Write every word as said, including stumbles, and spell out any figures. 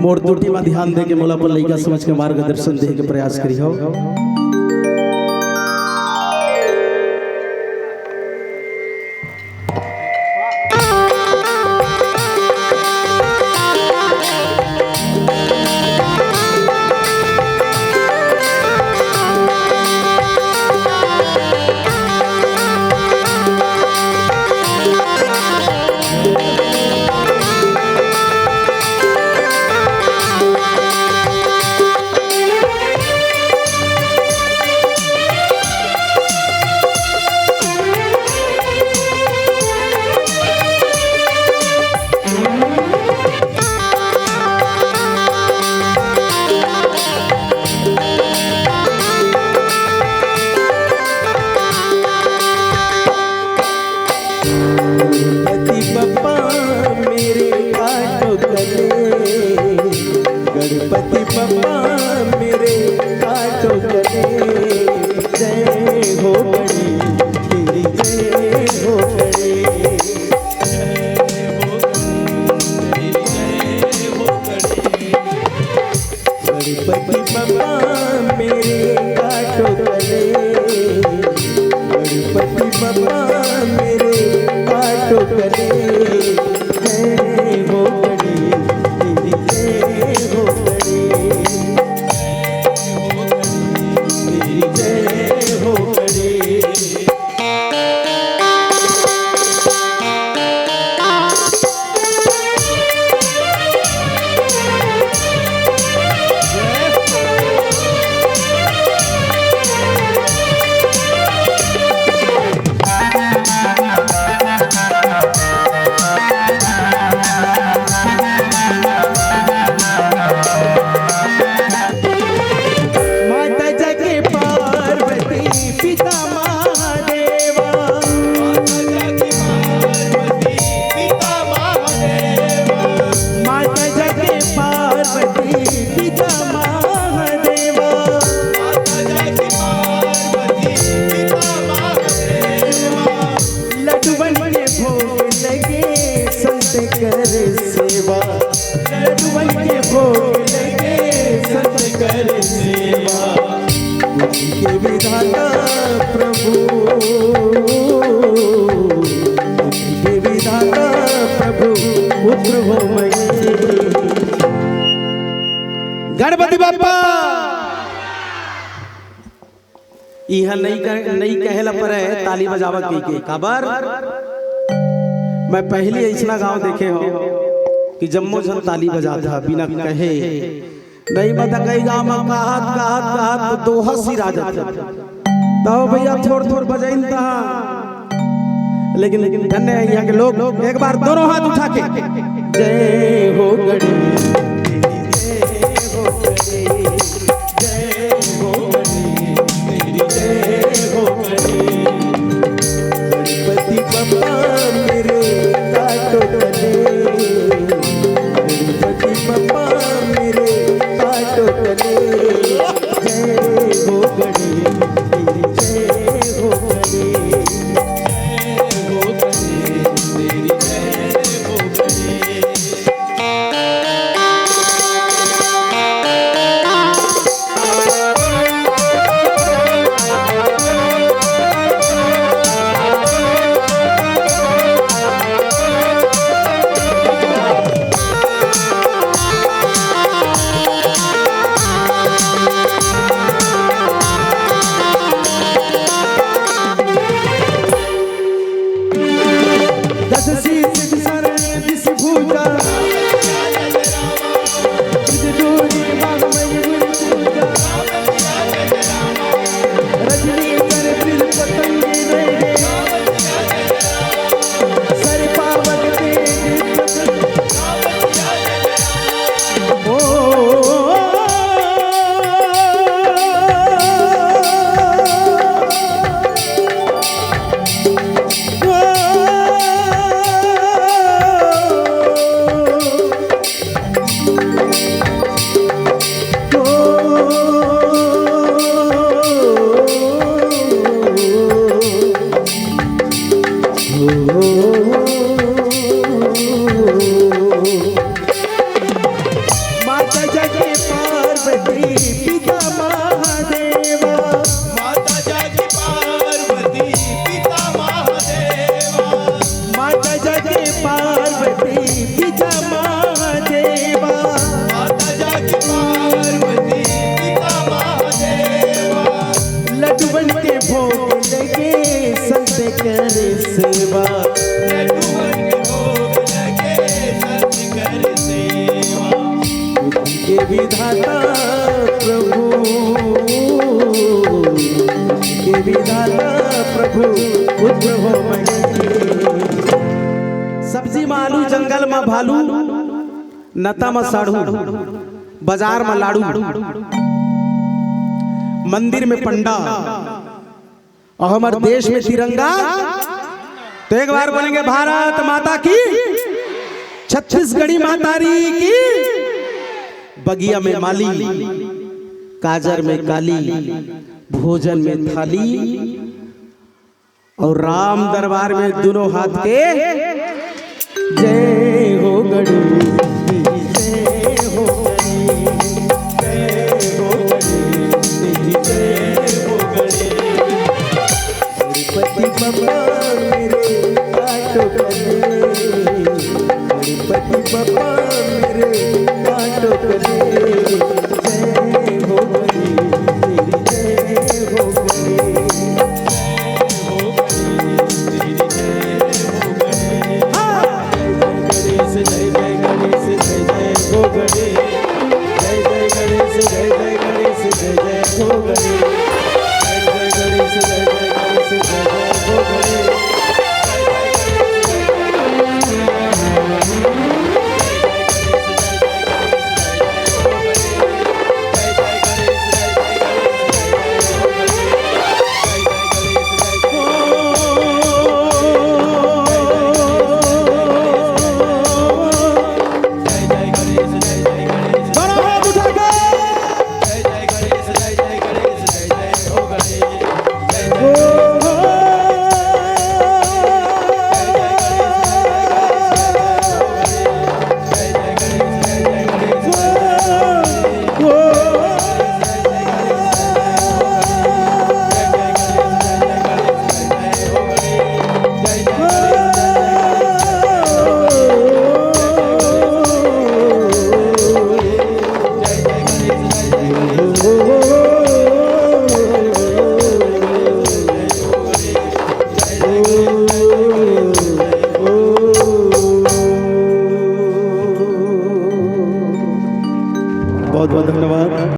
मोर त्रुटि म ध्यान दे के मोला अपन लइका समझ के मार्गदर्शन दे के प्रयास करिहव। गणपति बप्पा मेरे काटो कले, गणपति बप्पा मेरे काटो कले। जय हो गणेश, तेरी जय हो गणेश। गणपति बप्पा मेरे काटो कले, गणपति बप्पा मेरे काटो कले। जय हो गणेश, तेरी जय हो गणेश, तेरी जय हो गणेश। माता जाके पार्वती पिता महादेवा। माता जाके पार्वती पिता महादेवा। लड्डू बन के भोग लगे संत कर सेवा। लड्डू बन के भोग लगे संत कर सेवा। बुद्धि के विधाता प्रभु, बुद्धि के विधाता प्रभु, पुत्र हो मैं। गणपति बप्पा। इहा नइ कह-, नइ कहे ला परे ताली बजावा कहिके। काबर? मैं पहिली अइसना गांव देखे हंव कि जम्मो झन ताली बजात हा बिना कहे। नइ बता कई गांव म कहत, कहत, कहत तो दोहा सिरा जाथे। तव भइया थोर, थोर बजाइन ता। लेकिन, लेकिन धन्य हे इहां के लोग। एक बार दोनों हाथ उठा के, जय हो गणेश, जय हो गणेश। जय हो गणेश, तेरी जय हो गणेश। गणपति बप्पा मेरे काटो कले, गणपति बप्पा मेरे काटो कले। जय हो गणेश, तेरी जय हो गणेश। जय हो गणेश, तेरी जय हो गणेश। हे विधाता प्रभु, हे विधाता प्रभु, पुत्र हो मही। सब्जी म आलू, जंगल म भालू, नता म साढ़ू, बाजार म लाड़ू, मंदिर में पंडा, अउ हमर देश में तिरंगा। तो एक बार बोलेंगे, भारत माता की, छत्तीसगढ़ी महतारी की। बगिया में माली, काजर में काली, भोजन में थाली, अउ राम दरबार में दुनों हाथ के जय हो गणेश, जय हो गणेश, जय हो गणेश, जय हो गणेश। गणपति बप्पा मेरे काटो कले, गणपति बप्पा मेरे काटो कले। जय हो गणेश, जय हो गणेश। बहुत बहुत धन्यवाद।